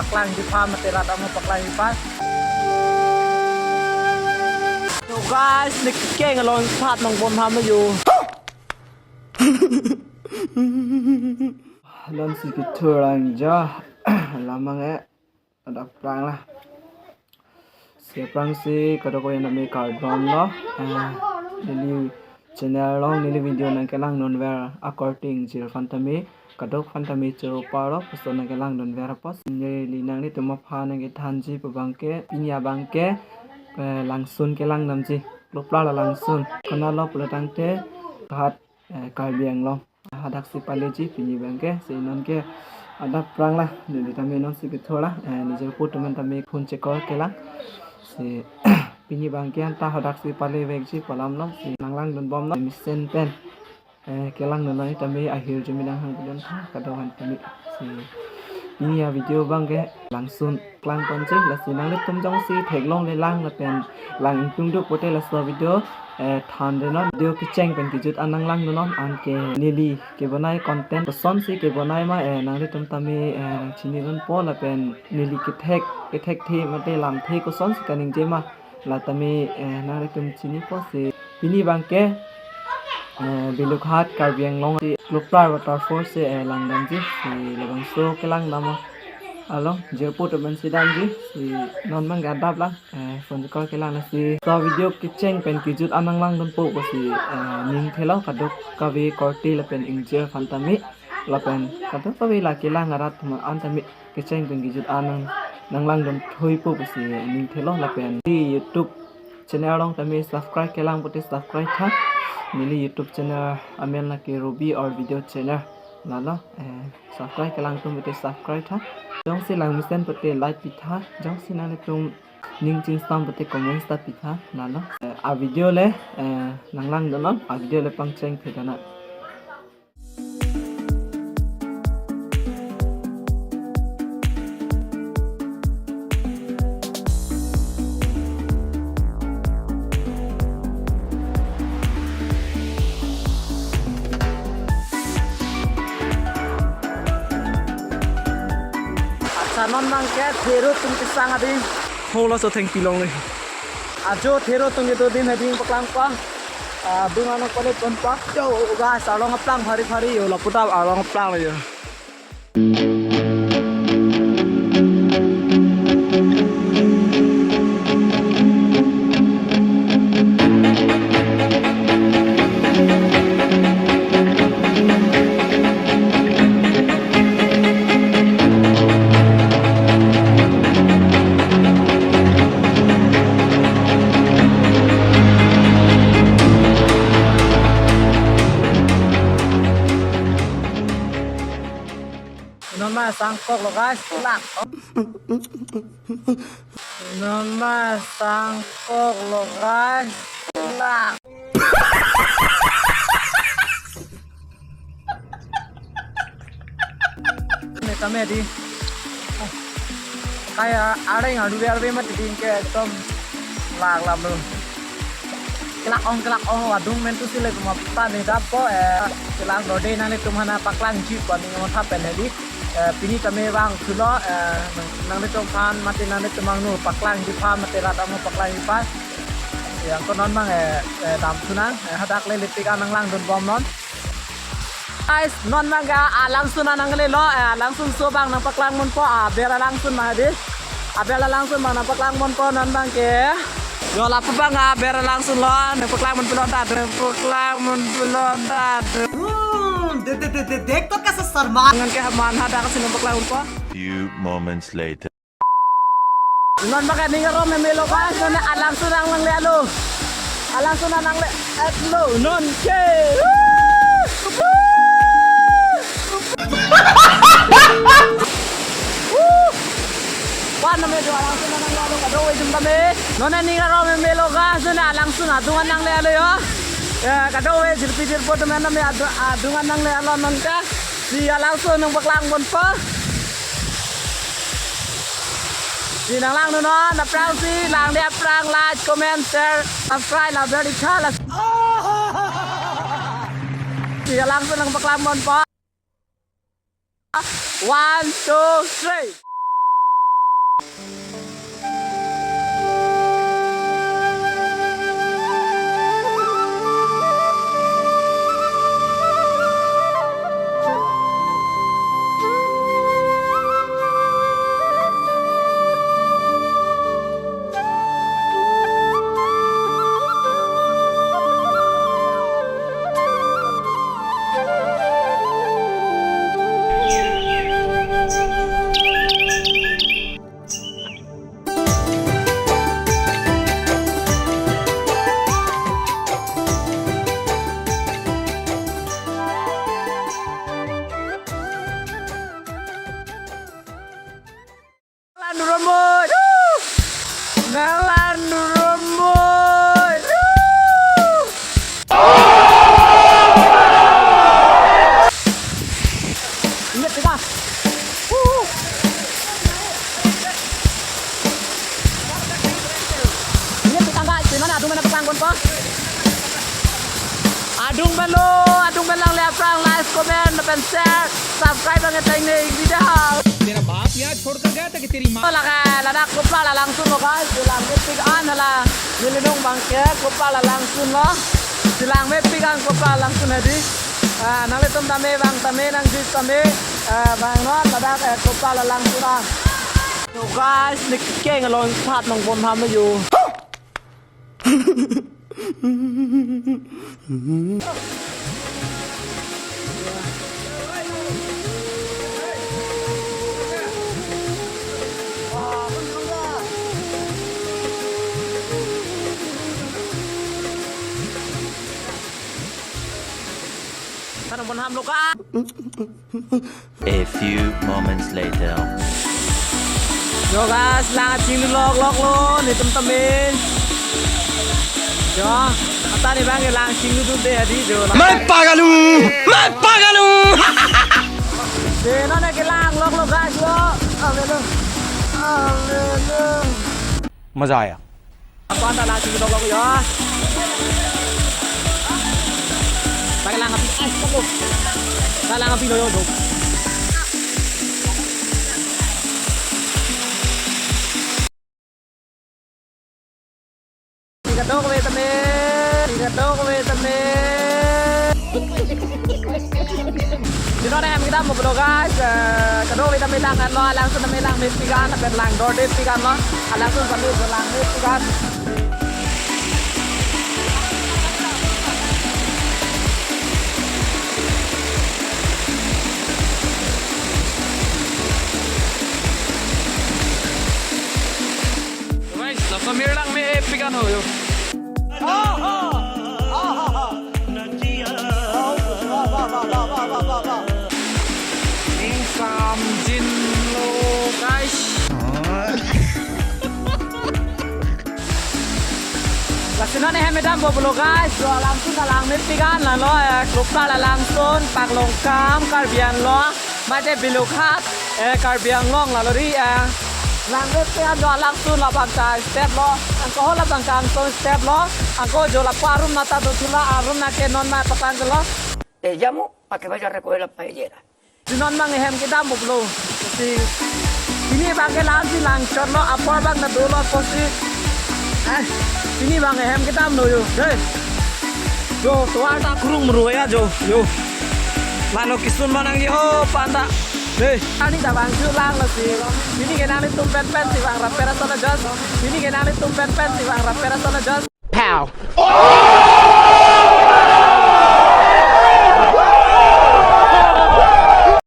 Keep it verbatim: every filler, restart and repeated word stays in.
Paklangji aphan mate rat amo paklangji aphan. So guys, ne kekeng along sat nongbom ham yo. Lon si kethur lang ja. Lamang eh. Adap prang la. Si aphrangsi kadokave nami kardom lo. Eh, neli channel along neli video nangkelangdunver akorte ingjir aphan tame, kadok aphan tame choro paro puson nangkelangdunver apot. Neli nanglitum aphan nangkethanji pu abangke, pini abangke, eh, langsun kelangdamji. Kloplar la langsun. Konatlo pulo tangte, Ghat, eh, Karbi Anglong. Hadak si paleji pini abangke, si nonke adap prang la, neli tame non si kethur la, eh, nijor pu atum an tame phone chekor kelang. Si pini abangke anta hadak si palevekji pu alam lo, si nanglangdunbomlo, mesen pen. Eh, kelangdun nai tame ahirjume nanghang pudun tha, kadokave tame. Si pini avideo abangke langsun klangponji, lasi nanglitum jongsi theklongle lang lapen lang ingtungduk pote laso video, eh, thandunnon, video kecheng pen kejut an nanglangdunnon, anke neli kebonai content kosonsi kebonai ma, eh, nanglitum tame, eh, nangchinidunpo lapen neli kethek, kethekthe mate lamthe kosonsi kaningje ma, la tame, eh, nanglitum chinipo si. Pini abangke, eh, Belughat Karbi Anglong si Kloplar waterfall si, eh, langdamji si labangso kelangdam along jirpo atum an si damji si non abangke adap lang, eh, phone chekor kelang lasi. So video kecheng pen kejut an nanglangdunpo pusi, eh, ning thelo kadokave korte lapen ingjir aphan tame lapen kadokave la kelang arat atum an tame kecheng pen kejut an nang, nanglangdun thuipo pusi ning thelo lapen neli YouTube channel along tame subscribe kelang pote subscribe tha. Neli YouTube channel amen lake Ruby or Video Channel. Lalo, eh, subscribe kelang atum pote subscribe tha. Jongsi langmesen pote like pitha. Jongsi nanglitum ning chingsam pote comments ta pitha. Lalo, eh, avideo le, eh, nanglangdunnon, avideo le pangcheng phe dana. Accha, non abangke thero atum kesang ading. Ho laso thengpi longle. Ajo thero atum kedo ading heading paklangpo. Ah, adung an nangpale ponpo. Yo, guys, arlong aplang phari phari yo, lapu ta arlong aplang yo. Non ma sangkok lo, guys, kelak. Non ma sangkok lo, guys, kelak. Ne kami di. Oh. Kaya areng adu biar be mati ding ke ekdom lak lam lo. Kelak ong, kelak ong, adung mentu sile kuma pani dapo, eh, kelak dode nanglitum aphan paklangji pani ngom thapen hedi. Eh, pini tame vangthulo, eh, nang, nanglitum aphan mate nanglitum angno paklangji aphan mate rat amo paklangji aphan. Yang ko non abang, eh, eh, damthu nang, eh, hadak le lipik an nanglangdunbomnon. Guys, non abangke alangsun an nanglelo, eh, alangsun so abang nangpaklang ponpo, aber alangsun ma hedi. Aber alangsun abang nangpaklang ponpo non abangke. Yo lapu abang aber alangsun lo, nangpaklang pon pulo ta, nangpaklang pon pulo ta. Hmm, de, de, de, de, dekh to kaisa sharma. Ngan ke haman hadak si nangpaklang ponpo. Few moments later. Non abangke ning arong meme lo guys, non alangsun nang nanglelo. Alangsun nang nangle-etlo, non ke. Wan name do alangsun nang nanglelo, kadokave atum tame. Non ning arong meme lo guys, non alangsun adung an nanglelo yo. Ya, kadokave jirpi jirpo atum an tame adu-, adung an nanglelo non ke. Si alangsun nangpaklang ponpo. Si nanglangdunnon, aphrangsi, lang le aphrang, like, comment, share, subscribe, la bell ikhala. Si alangsun nangpaklang ponpo. One, two, three. Nanglang duromoi. Nanglang duromoi. Ingat kita. Ingat kita, guys. Di mana adung mana pasang kon po? Adung balo, adung belang le aphrang, like, comment, lapen share, subscribe ang tang ne video. तेरा बाप यहाँ छोड़कर गया था कि तेरी माँ? Lake ladak kopa la langsun lo guys, langmepik an hala. Neli nong bangke kopa la langsun lo. Si langmepik an kopa langsun hadi. Ah, nanglitum tame bang tame nang jis tame, ah, bang non ladak, eh, kopa la langsun an. Yo guys, ne kekeng along phat nang bon ham yo. Sana bon ham lo ka. A few moments later. Yo guys, lang chinglu lok lok lo, netum tame. Yo, ata ne bang lang chinglu tu de hadi yo. मैं पागल हूँ, मैं पागल हूँ। De non ne kelang lok lo guys yo. Amen. Amen. मजा आया। Ako anta lang chinglu lok lok yo. Pakai lang api, ay, ako. Pakai lang api lo yo, do. Kadokave tame, kadokave tame. Di non ne hem kedam pulo guys, eh, kadokave tame lang anlo, alangsun tame langmepik an, lapen lang dordepik anlo, alangsun tame langmepik an. Guys, laso mir langmepik an ho yo. Ingsam jin lo, guys. Lasi non ne hem kedam pulo guys. Yo alangsun ta langmepik an lalo, eh, kopa la langsun, Paklongkam, Karbi Anglong. Mate Bilughat, eh, Karbi Anglong lalo ri, eh. Langmepik an jo alangsun labang ta step lo, angko ho labang ta angko step lo, angko jo lapu arum nata do thula arum nake non ma patang lo. Eh, jamu, pakai baju reko la pai jera. Di non bang hem kedam pulo. Si, ini bang ke lang si lang chot lo, apor bang na dolo kosi. Eh, ini bang hem kedam lo yo. Hey. Yo, tuar ta kurung meru ya jo. Yo. Mano kisun manang yo panda. Hey. Ani ta bang chu lang lo si. Ini ke nanglitum pen pen si bang rapera sana jos. Ini ke nanglitum pen pen si bang rapera sana jos. Pow.